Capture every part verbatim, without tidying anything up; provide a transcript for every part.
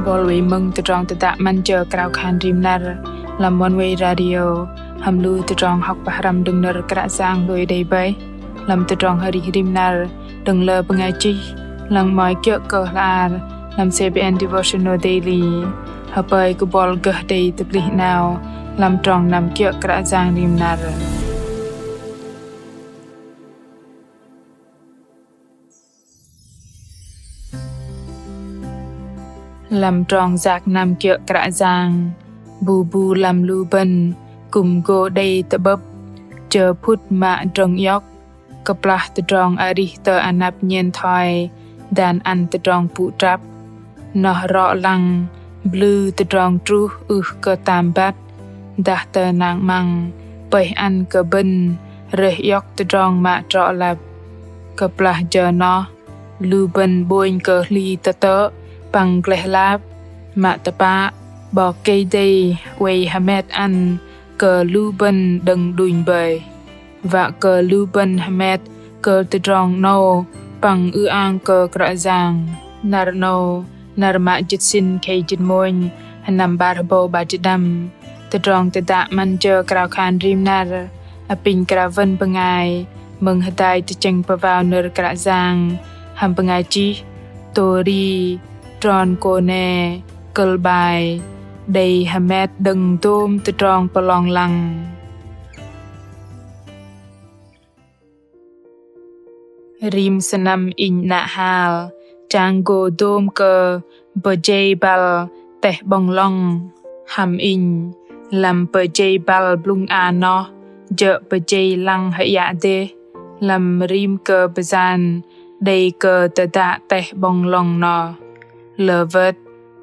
Bol wei mơ̆ng tơdrong tơdă 'Măn jơ krao khan rim năr lăm Oneway Radio, hăm lu tơdrong hŏk pơhrăm đơ̆ng nơ̆r Kră Yang lui đei bơih lăm tơdrong arih rim năr đơ̆ng lơ bơngai chih, lăng mă kiơ̆ kơ hla ar lăm C B N Devotional Daily. Hơpơi kơ bol gơh đei tơplih 'nao lăm trong năm kiơ̆ Kră Yang rim năr. Lăm trong yak năm kiơ̆ Kră Yang, bu bu lăm lu bơ̆n kư̆m gô đei tơ'bơ̆p jơ phŭt mă drơ̆ng iŏk, kơplah tơdrong arih tơ anăp nhen thoi dan ăn tơdrong pŭ trăp. Noh rŏ lăng blư̆ tơdrong truh ưh kơ tam băt, dah tơ nang 'măng pơih ăn kơ bơ̆n rơih iŏk tơdrong mă trŏ lăp. Kơplah jơ noh, lu bơ̆n 'bônh kơ hli tơtơ̆ păng gleh lap, mă tơpă 'Bok Kei-Dei oei hơmet ăn kơ lu bơ̆n đơ̆ng đunh bơih. Wă kơ lu bơ̆n hơmet kơ tơdrong 'nâu păng ư-ang kơ Kră Yang. Năr 'nâu, năr mă jĭt sĭn khei jĭt mônh, sơnăm 'bar hơbâu 'bar jĭt đăm. Tơdrong tơdă 'Măn jơ krao khan rim năr apinh krao wơ̆n bơngai mơ̆ng hơdai tơchĕng pơwao nơ̆r Kră Yang hăm bơngai chih Tori Tron Kone, kơ̆l 'bai: Đei hơmet đơ̆ng dôm tơdrong pơlong lăng. Rim sơnăm inh 'nă hal chang gô dôm kơ pơjei băl teh 'bŏng lŏng. Hăm inh, lăm pơjei băl blŭng a noh jơ̆ pơjei lăng hơiă dêh lăm rim kơ bơyan đei kơ tơdă teh 'bŏng lŏng noh. Lơ wơ̆t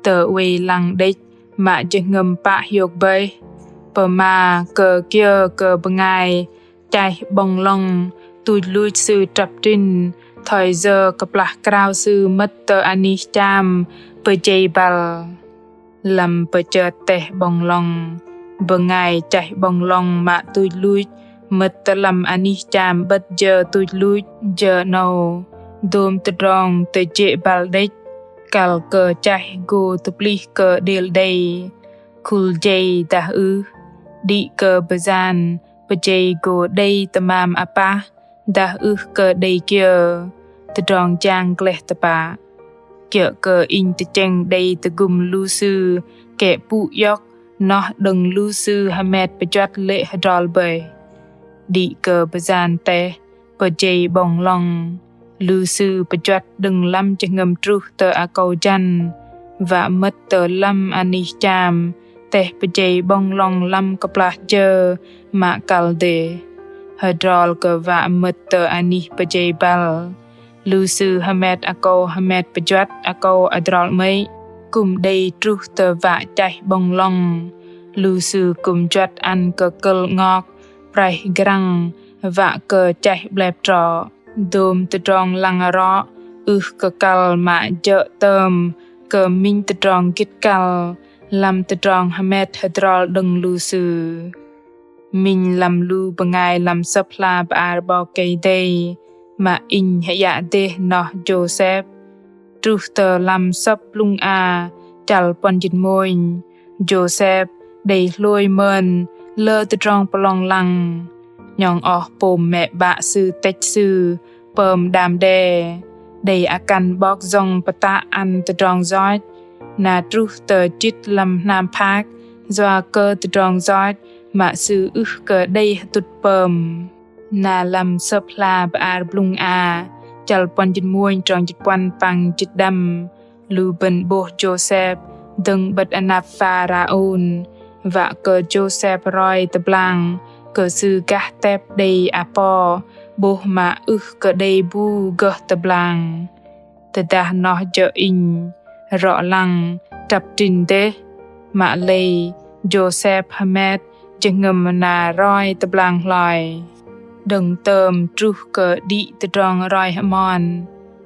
tơ oei lăng đĕch mă jơhngơ̆m pă hiôk bơih, pơma kơ kiơ kơ bơngai chaih 'bŏng lŏng tuch luch sư trăp trĭn thoi yơ kơplah krao sư mơ̆t tơ anih cham pơjei băl. Lăm pơchơt teh 'bŏng lŏng, bơngai chaih 'bŏng lŏng mă tuch luch mơ̆t tơ lăm anih cham 'bơ̆t jơ tuch luch. Jơ 'nâu, dôm tơdrong tơjê̆ băl đĕch, kăl kơ chaih gô tơplih kơ đêl đei, khul jei dah ưh, đĭ kơ bơyan pơjei gô đei tơmam apah dah ưh kơ đei kiơ, tơdrong jang gleh tơpă. Kiơ̆ kơ inh tơchĕng đei tơgŭm lu sư kĕ pŭ iŏk noh đơ̆ng lu sư hơmet pơjuăt lê̆ hơdrol bơih. Đĭ kơ bơyan teh pơjei 'bŏng lŏng, lu sư pơjuăt đơ̆ng lăm jơhngơ̆m truh tơ akâu jăn, wă mơ̆t tơ lăm anih cham teh pơjei 'bŏng lŏng lăm kơplah jơ mă kăl dêh. Hơdrol kơ wă mơ̆t tơ anih pơjei băl, lu sư hơmet akâu hơmet pơjuăt akâu adrol 'mơ̆i kư̆m đei truh tơ wă chaih 'bŏng lŏng. Lu sư kư̆m juăt ăn kơ kơ̆l 'ngok, praih grăng, wă kơ chaih 'blep trŏ. Dôm tơdrong lăng rŏ ưh kơ kăl mă jơ̆ tơm kơ minh tơdrong gĭt kăl lăm tơdrong hơmet hơdrol đơ̆ng lu sư. Minh lăm lu bơngai lăm Sơ̆p hla bơar 'Bok Kei-Dei mă inh hơiă dêh noh Jôsep. Truh tơ lăm Sơ̆p blŭng a chăl puăn jĭt mônh, Jôsep đei hlôi mơn lơ tơdrong pơlong lăng. 'Nhŏng oh pôm mĕ 'bă sư tĕch sư pơm đam đe, đei akăn 'bok yŏng pơtă ăn tơdrong yoch. Na truh tơ chĭt lăm hnam phak yua kơ tơdrong yoch mă sư ưh kơ đei hơtŭt pơm. Na lăm Sơ̆p hla bơar blŭng a chăl puăn jĭt mônh, trong jĭt puăn păng jĭt đăm, lu bơ̆n 'bôh Jôsep dơ̆ng 'bơ̆t anăp Pharaôn, wă kơ Jôsep roi tơblang kơ sư gah tep đei apo 'bôh mă ưh kơ đei bu gơh tơblang. Tơdah noh jơ̆ inh, rŏ lăng trăp trĭn dêh. Mă lei Jôsep hơmet jơhngơ̆m na roi tơblang hloi. Đơ̆ng tơm truh kơ đĭ tơdrong roi hơmon,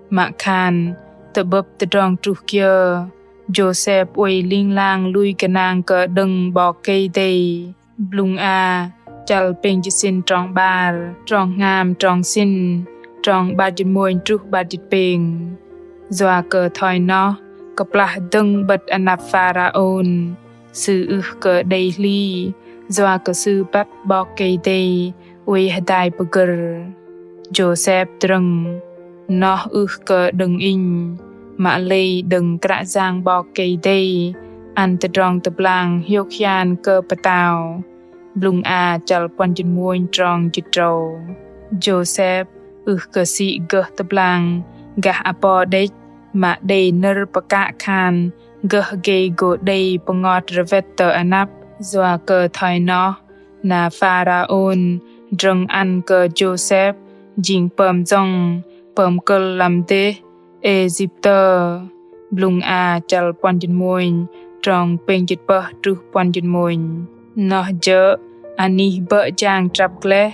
mă khan tơ'bơ̆p tơdrong truh kiơ, Jôsep oei ling lang lui gơnang kơ đơ̆ng 'Bok Kei-Dei. Blŭng a chăl pêng jĭt sĭn trong 'bar, trong hngam, trong sĭn, trong 'bar jĭt mônh truh 'bar jĭt pêng. Yua kơ thoi noh Kơplah dơ̆ng 'bơ̆t anăp Pharaôn, sư ưh kơ đei hli, yua kơ sư băt 'Bok Kei-Dei oei hơdai pơgơ̆r. Jôsep drơ̆ng, noh ưh kơ đơ̆ng inh, mă lei đơ̆ng Kră Yang 'Bok Kei-Dei ăn tơdrong tơblang hiôk hian kơ pơtao. Blŭng a chăl puăn jĭt mônh trong jĭt tơdrâu. Jôsep ưh kơ sĭ gơh tơblang gah apô đĕch, mă đei nơ̆r pơkă khan gơh gei gô đei pơngot rơwet tơ anăp. Yua kơ thoi noh, na Pharaôn drơ̆ng ăn kơ Jôsep jing pơm jŏng, pơm kơ̆l lăm dêh Êjiptơ. Blŭng a chăl puăn jĭt mônh trong pêng jĭt pơh truh puăn jĭt mônh. Noh jơ̆ anih bơ̆ jang trăp gleh,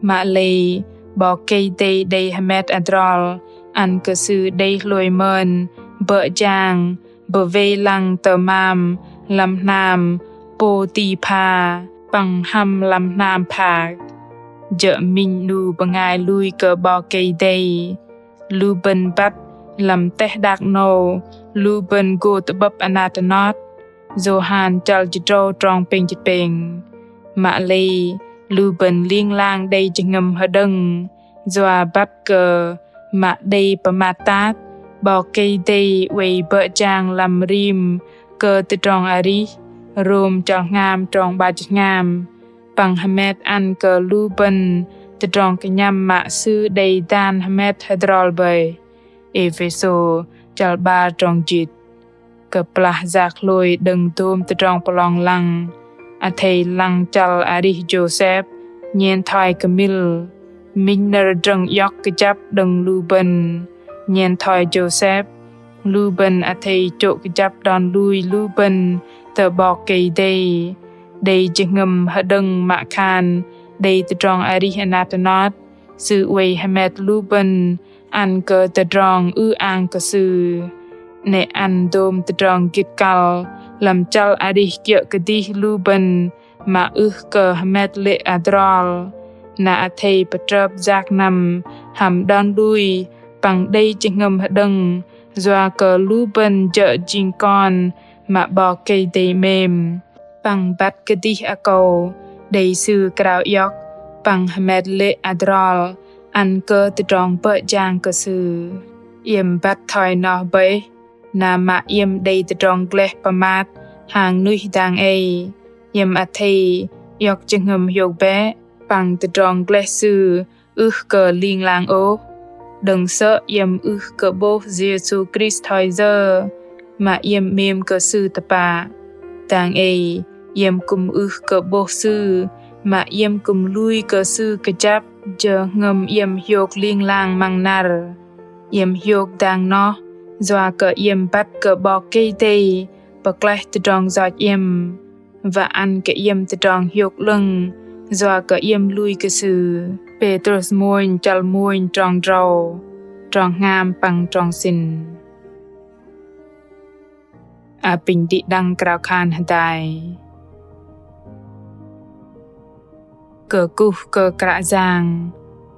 mă lei 'Bok Kei-Dei đei hơmet adrol ăn kơ sư đei hlôi mơn bơ̆ jang bơwei lăng tơmam lăm hnam Pôtipha păng hăm lăm hnam phak. Jơ̆ minh 'nu bơngai lui kơ 'Bok Kei-Dei, lu bơ̆n băt lăm teh đak 'nâu lu bơ̆n gô tơ'bơ̆p anat anot. Yôhan chăl jĭt tơdrâu trong pêng jĭt pêng. Mă lei lu bơ̆n ling lang đei jơhngơ̆m hơđơ̆ng, yua băt kơ mă đei pơmat tat, 'Bok Kei-Dei oei bơ̆ jang lăm rim kơ tơdrong arih. Rôm chăl hngam trong 'bar jĭt hngam. Păng hơmet ăn kơ lu bơ̆n tơdrong kơnhăm mă Sư đei dan hơmet hơdrol bơih. Êphêsô chăl 'bar trong jĭt. Kơplah yak hlôi đơ̆ng dôm tơdrong pơlong lăng, athei lăng chăl arih Jôsep nhen thoi kơmil. Minh nơ̆r drơ̆ng iŏk kơjăp đơ̆ng lu bơ̆n. Nhen thoi Jôsep, lu bơ̆n athei chô̆ kơjăp đon lui lu bơ̆n tơ 'Bok Kei-Dei. Đei jơhngơ̆m hơđơ̆ng mă khan đei tơdrong arih anat anot, Sư oei hơmet lu bơ̆n ăn kơ tơdrong ư-ang kơ Sư. 'Nĕ ăn dôm tơdrong gĭt kăl lăm chăl arih kiơ̆ kơdih lu bơ̆n mă ưh kơ hơmet lê̆ adrol. Na athei pơtrơp yak năm hăm đon lui păng đei jơhngơ̆m hơđơ̆ng, yua kơ lu bơ̆n jơ̆ jing kon mă 'Bok Kei-Dei 'mêm. Păng băt kơdih akâu đei Sư krao iŏk păng hơmet lê̆ adrol ăn kơ tơdrong bơ̆ jang kơ Sư. Iĕm băt thoi noh bơih, na mă iĕm đei tơdrong gleh pơmat hang nuih dang ei, iĕm athei iŏk jơhngơ̆m hiôk bĕ, păng tơdrong gleh sư ưh kơ ling lang ôh. Đơ̆ng sơ̆ iĕm ưh kơ 'bôh Yêsu Krist thoi yơ, mă iĕm 'mêm kơ Sư tơpă. Dang ei iĕm kư̆m ưh kơ 'bôh Sư, mă iĕm kư̆m lui kơ Sư kơjăp, jơhngơ̆m iĕm hiôk ling lang măng năr. Iĕm hiôk dang noh, yua kơ iĕm băt kơ 'Bok Kei-Dei pơklaih tơdrong yoch iĕm, wă ăn kơ iĕm tơdrong hiôk 'lơ̆ng, yua kơ iĕm lui kơ Sư. Pêtrôs mônh chăl mônh trong drâu, trong hngam păng trong sĭn. Apinh đĭ đăng krao khan hơdai. Kơkuh kơ Kră Yang,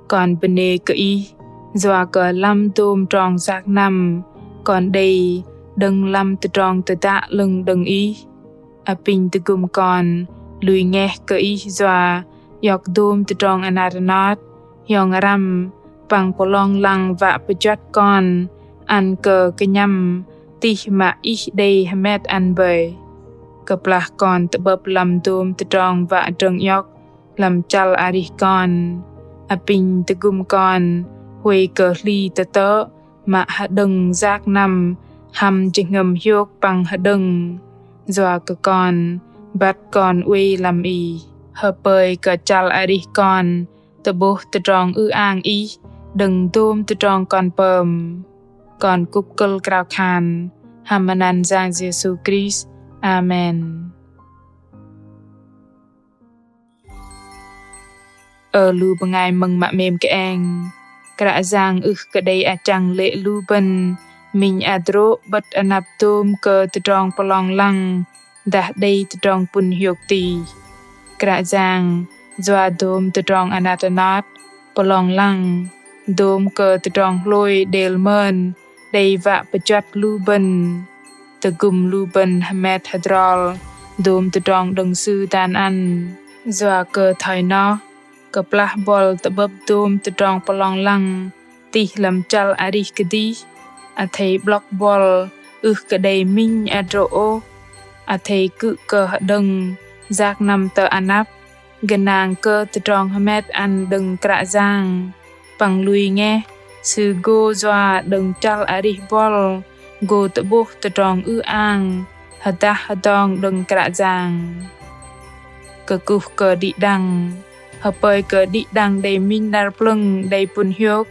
kon bơnê kơ Ih, yua kơ lăm dôm trong yak năm, kon đei đơ̆ng lăm tơdrong tơdă 'lơ̆ng đơ̆ng Ih. Apinh tơgŭm kon lui ngeh kơ Ih yua iŏk dôm tơdrong anat anot, hiong răm păng pơlong lăng wă pơjuăt kon ăn kơ kơnhăm tih mă Ih đei hơmet ăn bơih. Kơplah kon tơ'bơ̆p lăm dôm tơdrong wă drơ̆ng iŏk lăm chăl arih kon, apinh tơgŭm kon huay kơ hli tơtơ̆ mă hơđơ̆ng yak năm hăm jơhngơ̆m hiôk păng hơđơ̆ng, yua kơ kon băt kon oei lăm Ih. Hơpơi kơ chăl arih kon tơ'bôh tơdrong ư-ang Ih đơ̆ng dôm tơdrong kon pơm. Kon kŭp kơ̆l krao khan hăm măt anăn Yang Yêsu Krist. Amen. Ơ lu bơngai mơ̆ng mă 'mêm kơeng, Kră Yang ưh kơ đei achăng lê̆ lu bơ̆n minh hơdrô̆ 'bơ̆t anăp dôm kơ tơdrong pơlong lăng dah đei tơdrong pŭn hiôk tih. Kră Yang yua dôm tơdrong anat anot, pơlong lăng, dôm kơ tơdrong hlôi đêl mơn đei wă pơjuăt lu bơ̆n. tơgŭm lu bơ̆n hơmet hơdrol dôm tơdrong đơ̆ng Sư dan ăn. Yua kơ thoi noh, kơplah buăl tơ'bơ̆p dôm tơdrong pơlong lăng tih lăm chăl arih kơdih, athei 'blŏk buăl ưh kơ đei minh adrô̆ ôh, athei kư̆m kơ hơđơ̆ng yak năm tơ anăp, gơnang kơ tơdrong hơmet ăn đơ̆ng Kră Yang. Păng lui ngeh, Sư gô yua đơ̆ng chăl arih buăl gô tơ'bôh tơdrong ư-ang hơdah hơdong đơ̆ng Kră Yang. Kơkuh kơ đĭ đăng. Hơpơi kơ đĭ đăng đei minh năr plơ̆ng đei pŭn hiôk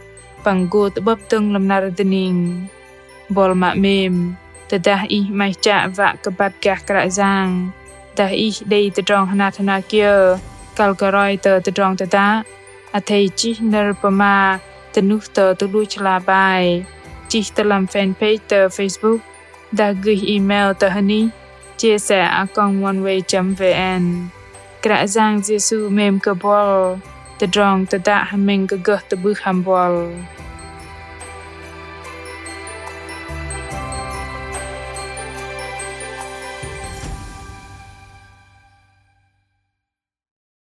păng gô tơ'bơ̆p dơ̆ng lăm năr dơning. Buăl mă 'mêm, tơdah ih 'maih chă wă kơ băt gah Kră Yang, dah ih đei tơdrong hơnat hơna kiơ kăl kơ roi tơ tơdrong tơdă, athei chih nơ̆r pơma tơnuh tơ tơluch hla bơar, chih tơ lăm fanpage tơ Facebook, dah gơih email tơ hơnih chia sẻ a còng oneway chấm vn. Kră Yang Yêsu 'mêm kơ buăl, tơdrong tơdă hơmĕng kơ gơh tơ'bưh hăm buăl.